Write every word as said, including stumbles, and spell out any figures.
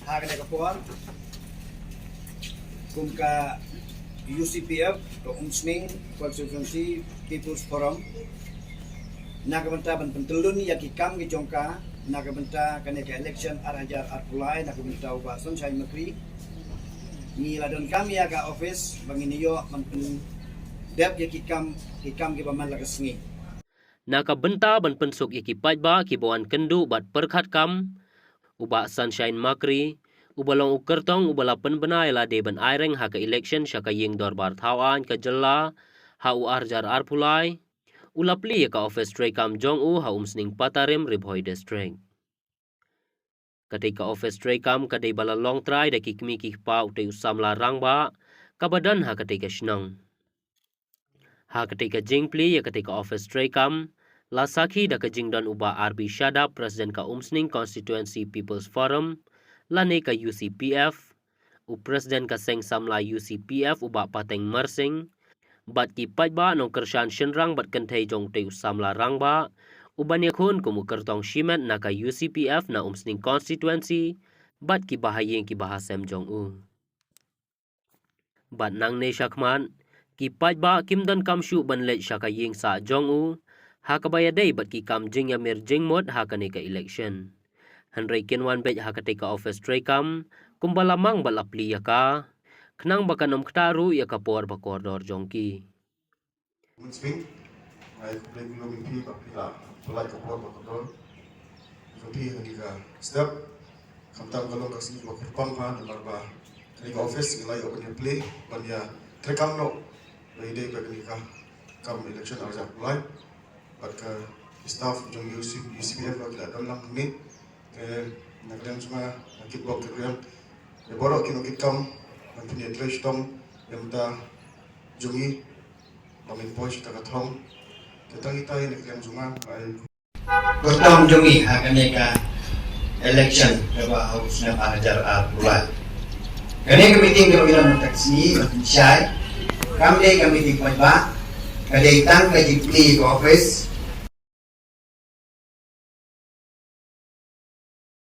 Ha kane ka por, kum ka U C P F, ka Umsning Constituency People's Forum, na ka bynta ban pyntyllun ïa ki kam ki jong ka, na ka bynta kane ka election ar hajar arphew lai, na ka bynta u Bah Sunshine Makri, ngi la donkam ïa ka office ba ngin ïoh ban pyndep ïa ki kam, ki kam kiba man la ka sngi. Na ka bynta ban pynsuk ïa ki paidbah kiba wan kynduh bad pyrkhat kam, u Bah Sunshine Makri, uba long u kyrtong uba la pynbna ïa lade ban aireng ha ka election sha ka ïing dorbar thaw aiñ ka jylla ha u ar hajar arphew lai, u la plie ïa ka office treikam jong u ha Umsning Patarim, Ri Bhoi District. Katei ka office treikam ka dei ba la long trai da ki kmie ki kpa utei u samla rangbah kaba don ha katei ka shnong. Ha katei ka jingplie ïa katei ka office treikam, la sakhi da ka jingdon u Bah R B Shadap, President ka Umsning Constituency People's Forum, lane ka U C P F, u President ka Seng Samla U C P F u Bah Pateng Marsing, bad ki paidbah nongkyrshan shynrang bad kynthei jong utei u samla rangbah uban ïakhun kum u kyrtong shimet na ka U C P F na Umsning Constituency, bad ki bahaïing ki bahasem jong u. Bad nangne shakhmat, ki paidbah kim donkam shuh ban leit sha ka ïing sah jong u ha kaba ïadei bad ki kam jingïamir jingmut ha kane ka election. Hynrei kin wan beit ha katei ka office treikam kumba la mang bad la plie ïa ka, khnang ba kan ym ktah ruh ïa ka por ba kordor jong ki. Mun Spring, ai khublei khublei ïa phi ba phi la pynlait ka por ba kordor jong phi ha kane ka step. Khamtam ka long ka sngi ba kyrpang ha namar ba kane ka office ngi la ïoh ban ïa plie ban ïa treikam noh ba ïadei bad kane ka kam election ar hajar arphew lai. Bad ka staff jong U C, U C P F ba ki la don lang hangne. Te na ka liang jong nga, nga kitbok kitrwiang ïa baroh ki nongkitkam ban pynïatrei shitom ïa ka bynta jong ngi ba ngin poi sha kata ka thong. Te tang ita hi na ka liang jong nga, ai. Kyrtong jong ngi ha kane ka election kaba ha u snem ar hajar arphew lai. Kane ka meeting kaba ngi la mynta ka sngi, ban pynshai, kam dei ka meeting paidbah, ka dei tang ka jingplie ka office,